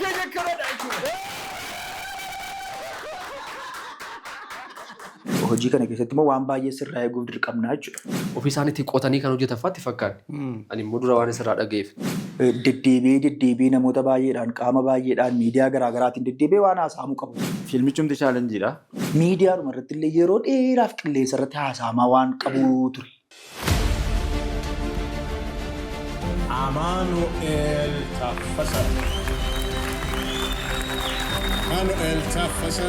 keenya kanadha jechuudha. Hojii kana keessatti immoo waan baay'ee sirraa eeguuf dirqamnaa jechuudha. Ofii isaaniitti qotanii kan hojjetan fa'aatti fakkaate. Ani immoo dura waan isirraa dhaga'eef. Deddeebi'ee deddeebi'ee namoota baay'eedhaan, qaama baay'eedhaan, miidiyaa garaagaraatiin deddeebi'ee waan haasa'amuu qabu. Fiilmichumti challenge dha. Miidiyaadhuma irratti illee yeroo dheeraaf qilleensa irratti haasa'amaa waan qabu ture. Amanuel Tafasa. Amanuel Tafasa.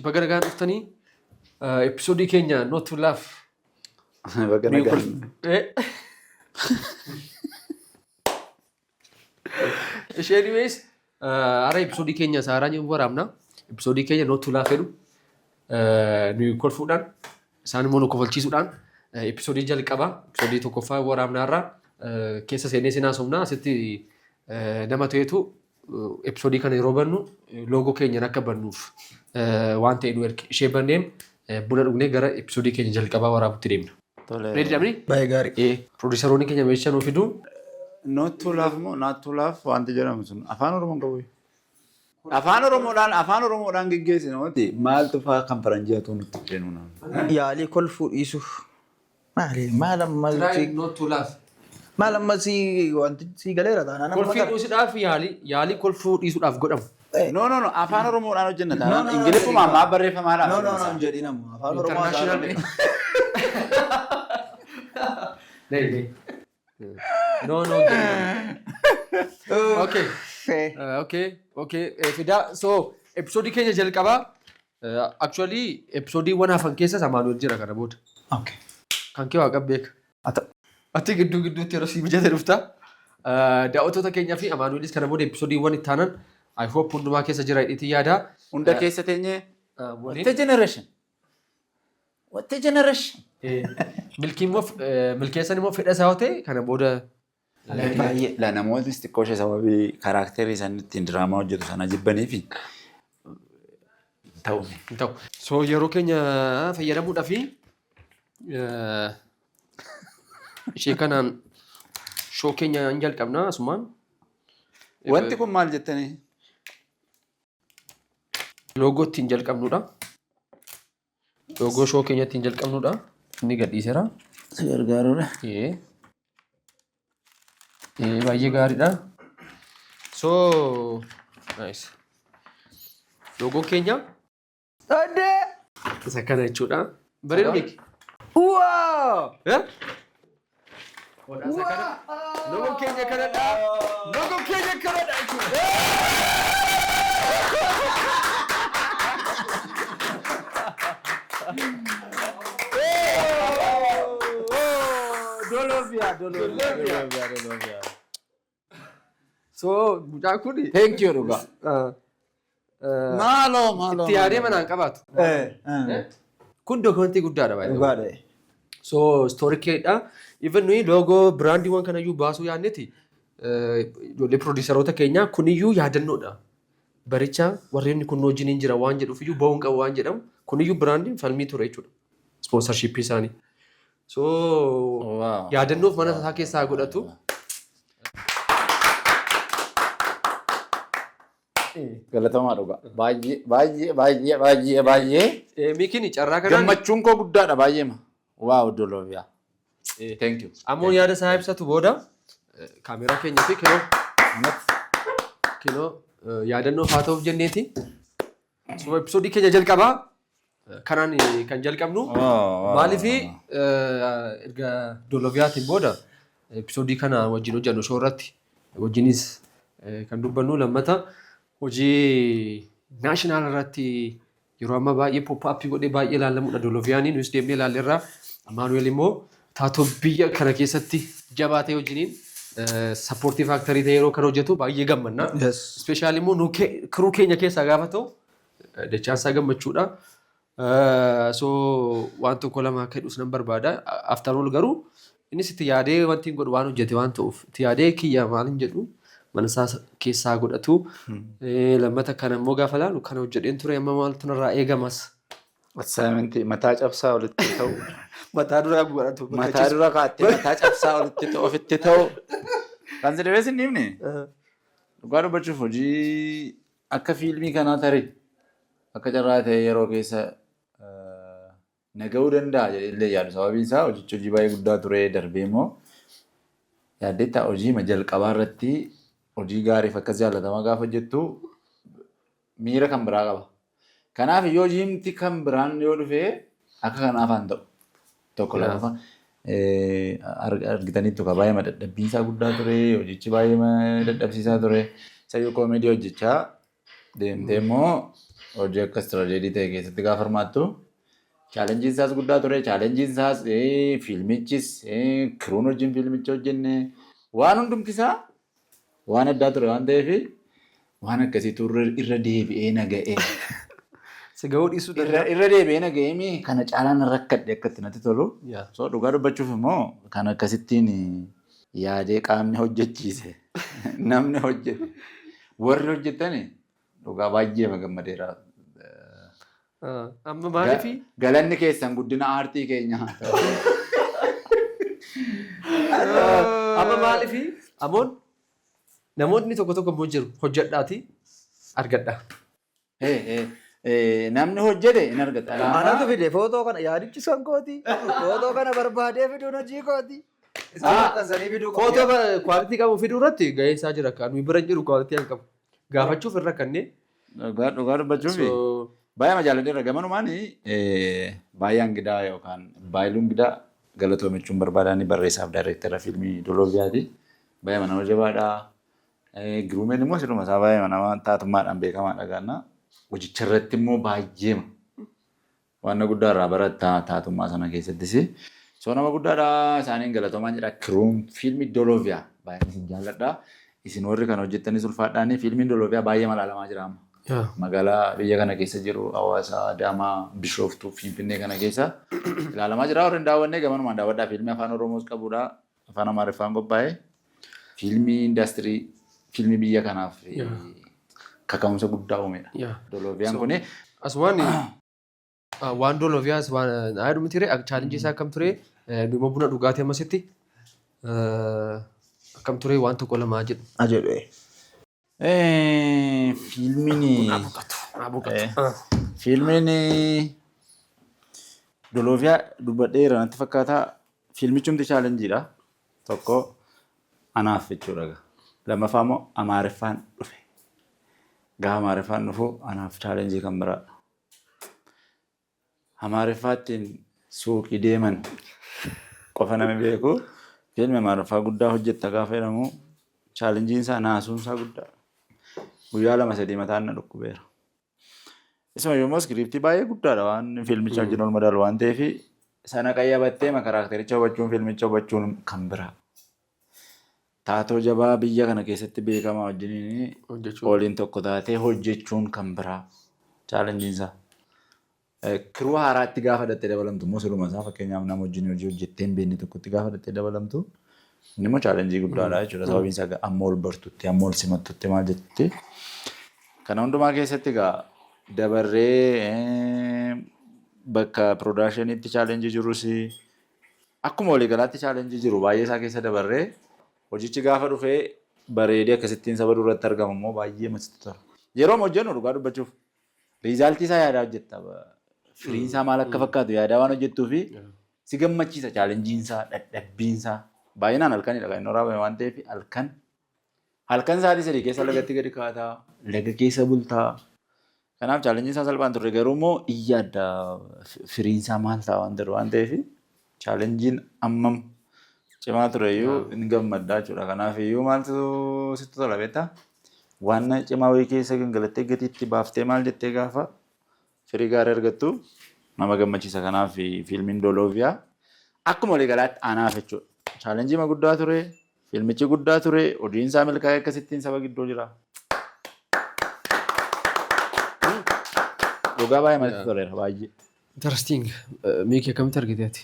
Baga nagaan dhuftanii episode keenya Not to Laugh. Baga nagaan. Ishee anyways, hara episode keenya saaraa ni waraabna. Episode keenya Not to Laugh jedhu nuyi kolfuudhaan, isaan immoo nu kofalchiisuudhaan, episode jalqabaa, episode tokkoffaa waraabna. Har'a keessa seenee sinaa somna asitti nama ta'etu episode kana yeroo bannu logo keenyan akka bannuuf waan ta'e nu erge. Ishee banneen buna dhugnee gara episode keenya jalqabaa waraabutti deemna. Tole. Ready dhabni? Baay'ee gaarii. Produceroonni keenya meeshaa nuu fidu. Not to laugh moo not to laugh wanti jedhamu sun afaan Oromoon qabu. Afaan Oromoodhaan geggeessinu maaltu fa'aa kan faranjiatu nutti kennu nama. Yaalii kolfuu dhiisuuf. Maali maal amma Try not to laugh. Maal amma si wanti si galeera taanaan amma Kolfii dhiisuudhaaf, yaalii kolfuu dhiisuudhaaf godhamu. No, no, no, afaan Oromoodhaan hojjenna No, taanaan no, no, Ingiliffuma ammaa barreeffamaadhaan. No, no, no, hin jedhin ammoo afaan Oromoo International. Nee, nee. No, no. Okay. Okay. Fidaa. So, episode keenya jalqabaa. Actually, episodeiiwwan hafan keessas Amaanuel jira kana booda. Okay. Kan kee waaqa beeka. Haa ta'u. Ati gidduu gidduutti yeroo si mijate dhufta. Daawwattoota keenyaa fi Amaanuelis kana booda episodeiiwwan itti aanan I hope hundumaa keessa jira jedheetii yaada. Hunda keessa teenyee. Waliin. What a generation. What a generation. Milkii immoo, milkeessan immoo fedha isaa yoo ta'e kana booda Baay'ee. La, namootnis xiqqoo ishee sababii character isaan ittiin diraamaa hojjetu sana jibbanii fi ta'u. Hin ta'u. So yeroo keenya fayyadamuudhaaf ishee kanaan show keenya hin jalqabna asumaan. Wanti kun maal jettanii? Logo ittiin jalqabnudha. Logo show keenya ittiin jalqabnudha. Inni gadhiiseera. Si gargaaruudha. Baay'ee gaariidha. So nice. Logoon keenya Adde! isa kana jechuudha. Bareedu beeki. Wow! Eh? Isa kana. Logoon keenya kanadha. Logoon keenya kanadha jechuudha. Dolovia, Dolovia, Dolovia. So mucaan kun Thank you dhugaa. Maaloo, maaloo. itti yaadee manaan qabaatu. Kun document guddaadha baay'ee. Dhugaadha. So historicidha. Even nuyi logo brandiiwwan kanayyuu baasuu yaadneeti, ijoollee produceroota keenyaa kuniyyuu yaadannoodha. Baricha warreen kun wajjin hin jira waan jedhuuf iyyuu ba'uun qabu waan jedhamu, kuniyyuu brandiin falmii ture jechuudha. Sponsorship isaanii. So yaadannoof mana isaa keessaa godhatu. Galatamaa dhugaa. Baay'ee, baay'ee, baay'ee, baay'ee, baay'ee. Miikiin carraa kanaan Gammachuun koo guddaadha baay'eema. Wow, Dolovia. Thank you. Ammoo yaada isaa ibsatu booda kaameeraa keenya fi kinoo yaadannoof haa ta'uuf jenneeti. So episode keenya jalqabaa kanaan kan jalqabnu. Maaliif, erga Doloviyaatiin booda episode kana wajjin hojjennu show irratti wajjinis kan dubbannu, lammata hojii national irratti yeroo ammaa baay'ee pop up godhee baay'ee ilaalamudha Doloviyaanii. Nus deemnee ilaalleerra. Amaanuel immoo taatoo biyya kana keessatti jabaa ta'e wajjiniin supportive actor ta'e yeroo kana hojjetu baay'ee gammanna. Specially immoo nu crew keenya keessaa gaafa ta'u dachaan isaa gammachuudha. So waan tokko lama akka hidhus nan barbaada. After all garuu innis itti yaadee wanti hin godhu waan hojjete waan ta'uuf, itti yaadee kiyya maal hin jedhu, mana isaa keessaa godhatu. Lammata kana immoo gaafa laalu kana hojjedheen ture, amma maaltu narraa eegamas. Assignment mataa cabsaa walitti ta'u. Mataa dura godhatu. Mataa dura kaa'attee mataa cabsaa olitti ta'u ofitti ta'u. Kan si dhibees hin dhiibne. Dhugaa dubbachuuf, hojii akka fiilmii kanaa tarii akka carraa ta'e yeroo keessa na ga'uu danda'a jedhee illee yaadu. Sababiin isaa hojichi hojii baay'ee guddaa ture. Darbee immoo yaaddeetta, hojii jalqabaa irratti hojii gaariif akkas jaallatamaa gaafa hojjettu miira kan biraa qaba. Kanaaf yoo hojiimti kan biraan yoo dhufe akka kanaaf haan ta'u. Tokko lamaffaa argitaniittu ka baay'ee dadhabbiin isaa guddaa ture, hojichi baay'ee dadhabsiisaa ture. Sayyoo koomedii hojjechaa deemtee immoo hojii akkas tragedy ta'e keessatti gaafa hirmaattu challengeiin isaas guddaa ture. Challengeiin isaas, fiilmichis, crewn wajjin fiilmicha hojjenne, waan hundumti isaa waan addaa ture waan ta'eef waan akkasiitu irra deebi'ee na ga'ee. Si ga'uu dhiisuu Irra danda'a. Irra deebi'ee na ga'ee mi kana caalaan rakkadhe akkatti natti tolu. So dhugaa dubbachuuf immoo kan akkasittiin yaadee qaamni hojjechiise, namni hojjete, warri hojjetani dhugaa baay'ee gammadeera. Amma maaliifi Galanni keessan guddina aartii keenyaa haa ta'u. Amma maaliifi amoon namoonni tokko tokko immoo jiru, hojjedhaati argadha. Namni hojjete hin argata. Anatu fide footoo kana, yaadichi san kooti. Footoo kana barbaadee fiduun hojii kooti. Maxxansanii fiduu qofa. Footoo quality qabu fiduu irratti gahee isaa jira. Kan nuyi bira hin jiru quality hin qabu. Gaafachuuf irra kanneen. Dhugaa dubbachuuf baay'ee jaalladheera. Gamanumaan baay'een gidaa yookaan Baayiluun Gidaa galatoomachuun barbaadanii, barreessaaf daayireektara fiilmii Dolooviyaati. Baay'ee nama jabaadha. Giruumeen immoo siruma isaa baay'ee nama taatummaadhaan beekamaadha gaanna. Hojicha irratti immoo baay'eema waan guddaa irraa baratta taatummaa sana keessattis. So nama guddaadha, isaaniin galatoomaan jedha. Crewn fiilmii Dolooviyaa baay'een isin jaalladha. Isin warri kan hojjettanis ulfaadhaanii. Fiilmiin Dolooviyaa baay'ee malaalamaa jira amma. Magaalaa biyya kana keessa jiru, Hawaasa, Adaamaa, Bishooftuu, Finfinnee kana keessa ilaalamaa jira. Warri hin daawwanne gamanumaan daawwadhaa. Fiilmii afaan Oromoos qabudha. Afaan Amaariffaan qophaa'e. Fiilmii indaastirii fiilmii biyya kanaaf kaka'umsa guddaa uumedha. Dolooviyaan kuni. Asumaan waan Dolooviyaas waan ayyaadhu ture, challenge isaa akkam ture, nu immoo buna dhugaatii ammasitti akkam ture, waan tokko lamaa jedhu. Jedhu. Fiilmiin Fiilmiin Dolooviyaa dubbadheera natti fakkaata. Fiilmichumti challengeiidha. Tokko anaaf jechuudha. Lammaffaa immoo Amaariffaan dhufe. Gaafa Amaariffaan dhufu anaaf challenge kan biraadha. Amaariffaattiin suuqii deeman qofa nama beeku. Fiilmi Amaariffaa guddaa hojjetta gaafa jedhamu challengeiin isaa, naasuun isaa guddaadha. Guyyaa 2-3 mataan na dhukkubeera. Isuma yommuu script baay'ee guddaadha waan fiilmicha wajjin ol madaalu waan ta'eef, sana qayyabattee charactericha hubachuun, fiilmicha hubachuun kan biraa. Taatoo jabaa biyya kana keessatti beekamaa wajjiniin waliin tokko taatee hojjechuun kan biraa challengeiin isaa. Crew haaraatti gaafa dhattee dabalamtu immoo siluma isaa, fakkeenyaaf nama wajjin hojii hojjettee hin beekne tokkotti gaafa dhattee dabalamtu, inni immoo challenge guddaadha jechuudha. Sababiin isaa amma ol bartutti, amma ol simattutti, maal jettutti. Kana hundumaa keessatti egaa dabarree bakka productioniitti challenge jirus, akkuma waliigalaatti challenge jiru baay'ee isaa keessa dabarree hojichi gaafa dhufee bareedee akkasittiin saba duratti argamu immoo baay'ee namatti tola. Yeroo hojjennu, dhugaa dubbachuuf, result isaa yaadaa hojjetta. Firiin isaa maal akka fakkaatu yaadaa waan hojjettuu fi si gammachiisa. Challengeiin isaa, dadhabbiin isaa baay'inaan halkanidha kan inni waraabame waan ta'eef, halkan halkan sa'aatii 3 keessa lagatti gadi kaataa, laga keessa bultaa. Kanaaf challengeiin isaa salphaan turre, garuu immoo iyya adda firiin isaa maal ta'a waan jedhu waan ta'eef challengeiin ammam cimaa ture iyyuu hin gammaddaa jechuudha. Kanaaf iyyuu maaltu sitti tola beektaa? Waan cimaa wayii keessa gangalattee gatiitti baaftee maal jettee gaafa firii gaarii argattu nama gammachiisa. Kanaaf fiilmiin Dolooviyaa akkuma waliigalaatti anaaf jechuudha. Challenge guddaa ture, fiilmichi guddaa ture, hojiin isaa milkaa'ee akkasittiin saba gidduu jira. Dhugaa baay'ee namatti toleera, baay'ee. Interesting. Miikii, akkamitti argite ati?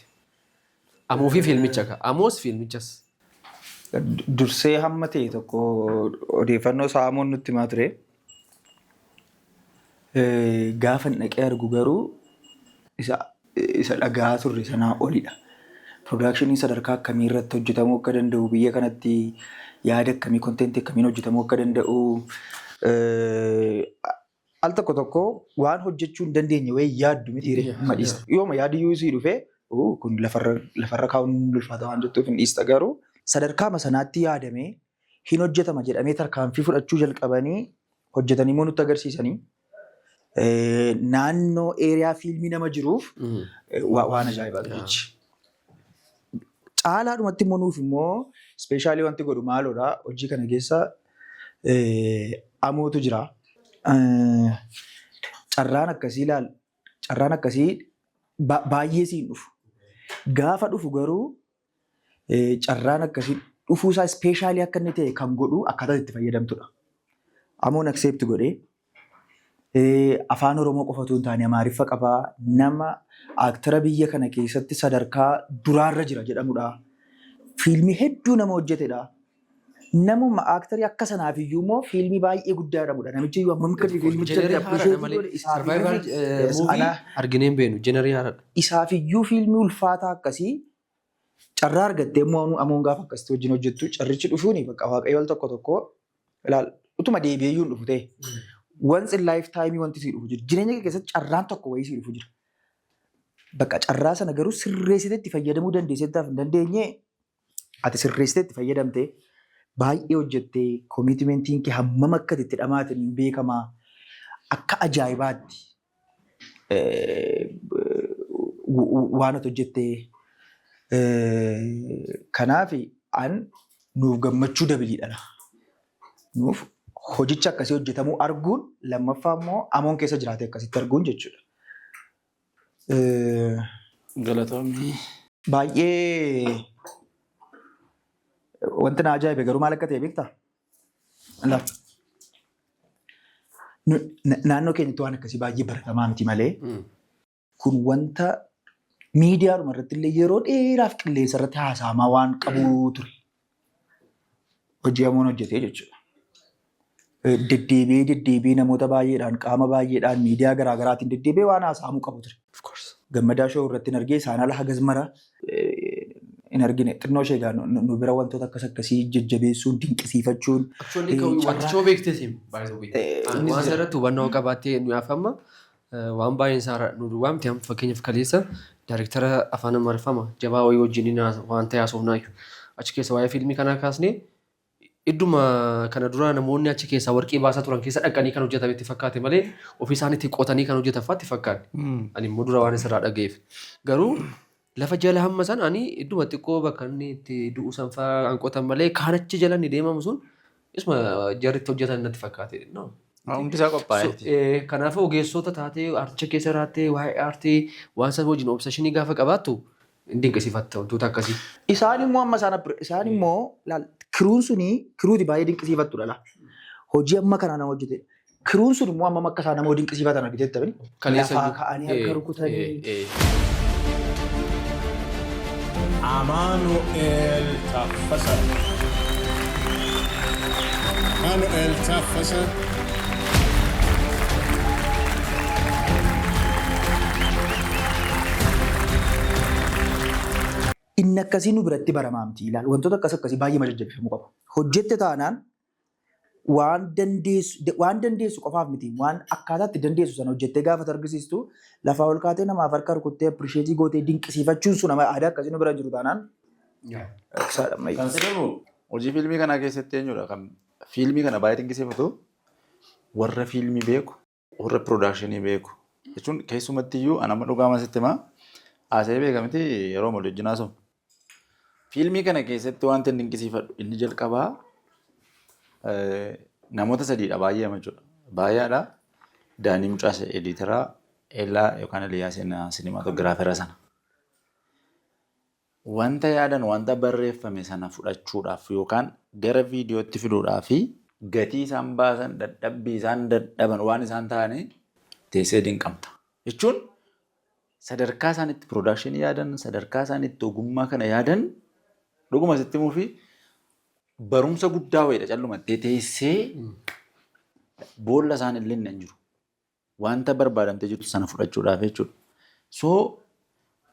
Amoo fi fiilmicha ka. Amoos fiilmichas. Dursee hamma ta'e tokko odeeffannoo saamuun nutti himaa ture. Gaafa dhaqee argu garuu isa Isa dhagaa turre sanaa olidha. Productionii sadarkaa akkamii irratti hojjetamuu akka danda'u, biyya kanatti yaada akkamii, contentii akkamiin hojjetamuu akka danda'u, al tokko tokko waan hojjechuu hin dandeenye wayii yaaddu miti madhiista. Yooma yaadiyyuu sii dhufee kun lafarra kaa'uun ulfaata waan jettuuf hin dhiista, garuu sadarkaama sanaatti yaadamee hin hojjetama jedhamee tarkaanfii fudhachuu jalqabanii hojjetanii immoo nutti agarsiisanii naannoo area fiilmii nama jiruuf waan ajaa'ibaatu jechi. Caalaadhumatti immoo nuuf immoo specialii wanti godhu maaloodha, hojii kana keessa amootu jira. Carraan akkasii ilaal, carraan akkasii baay'ee siin dhufu. Gaafa dhufu garuu carraan akkasii dhufuusaa specialii akka inni ta'e kan godhu akkaataa itti fayyadamtudha. Amoon accept godhee afaan Oromoo qofa otoo hin taane Amaariffa qabaa, nama actora biyya kana keessatti sadarkaa duraarra jira jedhamudha. Fiilmii hedduu nama hojjetedha. Namuma actorii akka sanaaf iyyuu immoo fiilmii baay'ee guddaa jedhamudha. Namichi iyyuu hammam akka fiilmicha Genreii haaraadha malee. Survival movie arginee hin beeknu. Genreii haaraadha. Isaaf iyyuu fiilmii ulfaataa akkasii carraa argattee immoo amoon gaafa akkasitti wajjin hojjettu carrichi dhufuuni bakka Waaqayyo al tokko tokko ilaal utuma deebi'ee iyyuu hin dhufu ta'e. Once in lifetime wanti sii dhufu jira. Jireenya kee keessatti carraan tokko wayii sii dhufu jira. Bakka carraa sana garuu sirreessitee itti fayyadamuu dandeessettaaf hin dandeenye, ati sirreessitee itti fayyadamte, baay'ee hojjettee, commitmentiin kee hammam akka itti dhamaatin hin beekamaa, akka ajaa'ibaatti waan ati hojjettee kanaaf an nuuf gammachuu dabiliidha. Nuuf hojicha akkasii hojjetamuu arguun, lammaffaa immoo amoon keessa jiraate akkasitti arguun jechuudha. Galatoomii. Baay'ee wanti na ajaa'ibe garuu maal akka ta'e beektaa? Naannoo keenyatti waan akkasii baay'ee baratamaa miti malee kun wanta miidiyaadhuma irratti illee yeroo dheeraaf qilleensa irratti haasa'amaa waan qabu ture. Hojii amoon hojjetee jechuudha. Deddeebi'ee deddeebi'ee namoota baay'eedhaan, qaama baay'eedhaan, miidiyaa garaa garaatiin deddeebi'ee waan haasa'amuu qabu ture. Of course. Gammadaa Show irratti hin argee, isaan ala hagas mara hin argine. Xinnoo ishee egaa nu bira wantoota akkas akkasii jajjabeessuun, dinqisiifachuun. Actually wanti shoo beekteeti, by the way. Innis Waan jira. irratti hubannoo qabaattee nu amma waan baay'een isaa nu duwwaa miti. Amma fakkeenyaaf kaleessa daayirektara afaan Amaariffama jabaa wayii wajjin waan ta'e haasofnaa achi keessa waa'ee fiilmii kanaa kaasnee, idduma kana dura namoonni achi keessaa warqii baasaa turan keessa dhaqanii kan hojjetame itti fakkaate malee ofii isaaniitti qotanii kan hojjetan fa'aa itti fakkaate. Ani immoo dura waan isirraa dhaga'eef. Garuu lafa jala hamma san ani idduma xiqqoo bakka inni itti du'u san fa'aa kan qotan malee kaan achi jala inni deemamu sun isuma jarri itti hojjetan natti fakkaate. No. Hundi isaa qophaa'eeti. Kanaafuu ogeessota taatee aarticha keessa jiraattee waa'ee aartii waan sana wajjin obsessionii gaafa qabaattu hin dinqisiifatta wantoota akkasii. Isaan immoo amma isaan isaan immoo laal, crewn suni crewti baay'ee dinqisiifattudha laa. Hojii amma kanaa nama hojjetedha. Crewn sun immoo ammam akka isaan nama dinqisiifatan argiteetta bini. Kaleessa Lafaa ka'anii harka rukutanii. Amanuel Taffasa. Manuel Taffasa. Inni akkasii nu biratti baramaa miti ilaal. Wantoota akkas akkasii baay'ee majajjabeeffamuu qabu. Hojjette taanaan waan dandeessu qofaaf miti, waan akkaataa itti dandeessu sana hojjettee gaafa argisiistu lafaa ol kaatee namaaf harka rukuttee appreciate gootee dinqisiifachuun sun ama aadaa akkasii nu bira jiru taanaan rakkisaadha ammayyu. Kan jedhamu hojii fiilmii kanaa keessatti eenyudha kan fiilmii kana baay'ee dinqisiifatu? Warra fiilmii beeku, warra productionii beeku jechuun keessumatti iyyuu ana amma dhugaa masitti himaa haasa'ee beekamti yeroo walii wajjin haasa'u. Fiilmii kana keessatti wanti inni dinqisiifadhu inni jalqabaa namoota sadiidha baay'ee jechuudha. Baay'aadha. Daanii Mucaa editoraa, Eelaa yookaan Eliyaas cinematographera sana. Wanta yaadan, wanta barreeffame sana fudhachuudhaaf yookaan gara viidiyootti fiduudhaaf gatii isaan baasan, dadhabbii isaan dadhaban, waan isaan ta'anii teessee dinqamta. Jechuun sadarkaa isaan itti productionii yaadan, sadarkaa isaan itti ogummaa kana yaadan, dhuguma sitti himuu fi barumsa guddaa wayiidha callumattee teessee boolla isaan illee hin jiru. Wanta barbaadamtee jirtu sana fudhachuudhaaf jechuudha. So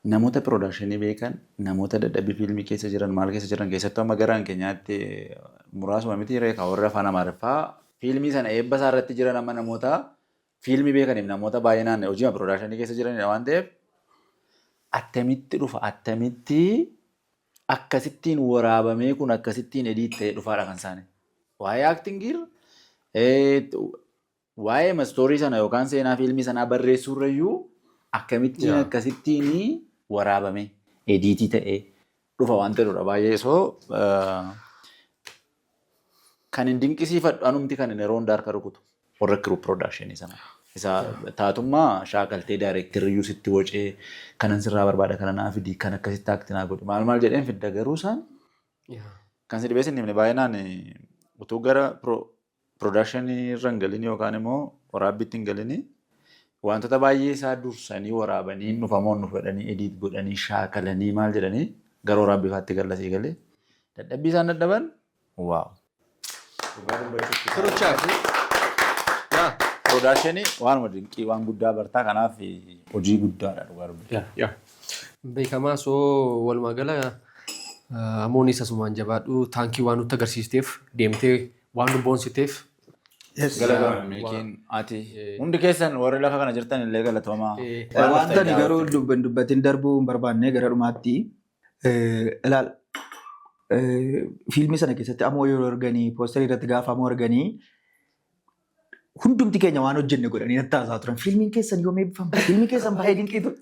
Namoota productionii beekan, namoota dadhabbii fiilmii keessa jiran, maal keessa jiran, keessattuu amma garaan keenyaatti muraasuma miti reeka warra afaan Amaariffaa fiilmii sana eebba isaa irratti jiran, amma namoota fiilmii beekaniif namoota baay'inaan hojii productionii keessa jiranidha waan ta'eef, attamitti dhufa, attamitti akkasittiin waraabamee kun akkasittiin edit ta'ee dhufaadha kan isaanii. Waa'ee actingiirra, waa'ee story sana yookaan seenaa fiilmii sanaa barreessuurrayyuu akkamittiin akkasittiin waraabame edit ta'ee dhufa waan ta'edha baay'ee. So kan hin dinqisiifadhu anumti kan hin yeroo hundaa harka rukutu warra crew productionii sana. Isa taatummaa shaakaltee directorriyyuu sitti wocee kanan sirraa barbaada, kana naa fidi, kan akkasitti act naa godhi, maal maal jedheen fidda, garuu isaan kan si dhibee sin himne baay'inaan utuu gara productionii irra hin galin yookaan immoo waraabbiitti hin galini wantoota baay'ee isaa dursanii waraabanii dhufamoon nu fedhanii edit godhanii shaakalanii maal jedhanii gara waraabbii faatti gallasii galee dadhabbii isaan dadhaban, wow. Firuchaaf. Yaa. Productionii waanuma dinqii, waan guddaa bartaa, kanaaf hojii guddaadha dhugaa dubbachuu. Yaa. Beekamaa, so walumaa gala amoon asumaan jabaadhu, taankii waan nutti agarsiisteef, deemtee waan nu boonsiteef. Galatooma Milkiin, ati, hundi keessan warri lafa kana jirtan illee galatoomaa. Wanta ani garuu dubbatin darbuu hin barbaanne gara dhumaatti ilaal, fiilmii sana keessatti amoo yeroo arganii, posterii irratti gaafa amoo arganii, hundumti keenya waan hojjenne godhanii natti haasaa turan. "Fiilmiin keessan yoom eebbifama? Fiilmiin keessan baay'ee dinqii ture."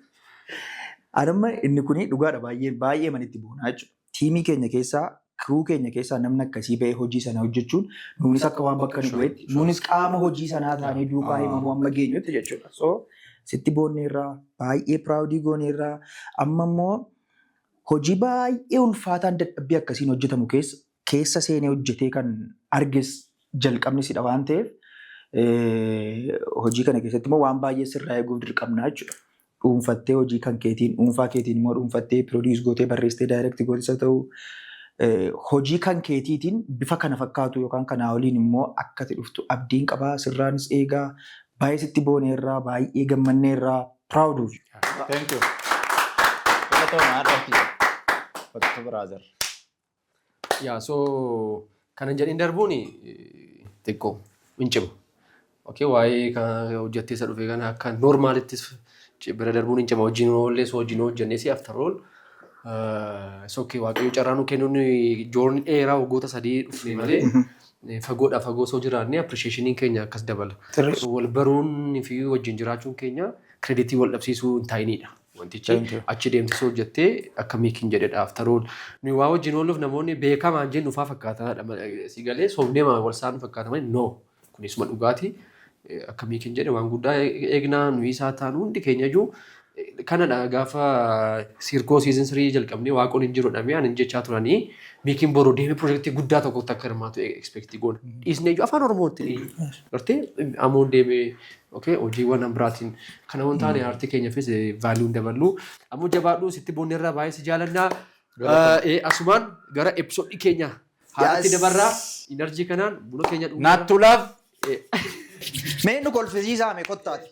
Anamma inni kuni dhugaadha, baay'ee baay'ee manitti boonaa jechuudha. Teamii keenya keessaa, crew keenya keessaa namni akkasii ba'ee hojii sana hojjechuun nuunis akka waan bakka nu bu'etti, nuunis qaama hojii sanaa taanee duukaa himamu amma geenyutti jechuudha. So sitti boonneerraa, baay'ee proudii gooneerraa. Amma immoo hojii baay'ee ulfaataan dadhabbii akkasiin hojjetamu keessa seenee hojjetee kan arges jalqabni sidha waan ta'eef, hojii kana keessatti immoo waan baay'ee sirraa eeguuf dirqamnaa jechuudha. Dhuunfattee hojii kan keetiin, dhuunfaa keetiin immoo dhuunfattee produce gootee, barreessitee, direct gootes haa ta'u, hojii kan keetiitiin bifa kana fakkaatu yookaan kanaa oliin immoo akka ati dhuftu abdiin qabaa, sirraanis eegaa. Baay'ee sitti booneerraa, baay'ee gammanneerraa, proud of you. Thank you. Galatooma haadhaati. Bakka brother. Yaa, so kanan jedhin darbuun xiqqoo hin cimu. Okay, waa'ee kan hojjettee isa dhufe kana akka normalittis bira darbuun hin cima. Hojiin oollee so hojiin hojjennee si after all. So okay, Waaqayyo carraa nu kennuun journey dheeraa waggoota 3 dhufne malee fagoodha, fagoo osoo jiraanne appreciationiin keenya akkas dabala. So wal baruun fi wajjin jiraachuun keenya creditii wal dhabsiisuu hin taa'inidha. Wantichi achi deemsisuu hojjettee akka Miikiin jedhedha after all. Nuyi waa wajjin ooluuf namoonni beekamaan jennu faa fakkaataadha. Si galee soofnee wal saanu fakkaata malee, no. Kunisuma dhugaati. Akka Miikiin jedhe waan guddaa eegnaa nuyi isaa taanu hundi keenya iyyuu kanadha. Gaafa siirkoo season 3 jalqabnee waaqoon hin jiru dhamee ani jechaa turanii, Miikiin boru deemee projectii guddaa tokkotti akka hirmaatu expectii goona. Dhiisnee iyyuu afaan Oromootti gartee amoon deemee, okay, hojiiwwan biraatiin kana waan taane aartii keenyaafis valueun daballu. Ammoo jabaadhu, sitti boonneerraa, baay'ee si jaalannaa. Asumaan gara episodeii keenya haaraatti dabarraa, energy kanaan buna keenya dhugaa. Not to love. Mee nu kolfisiisaa, mee kottaati.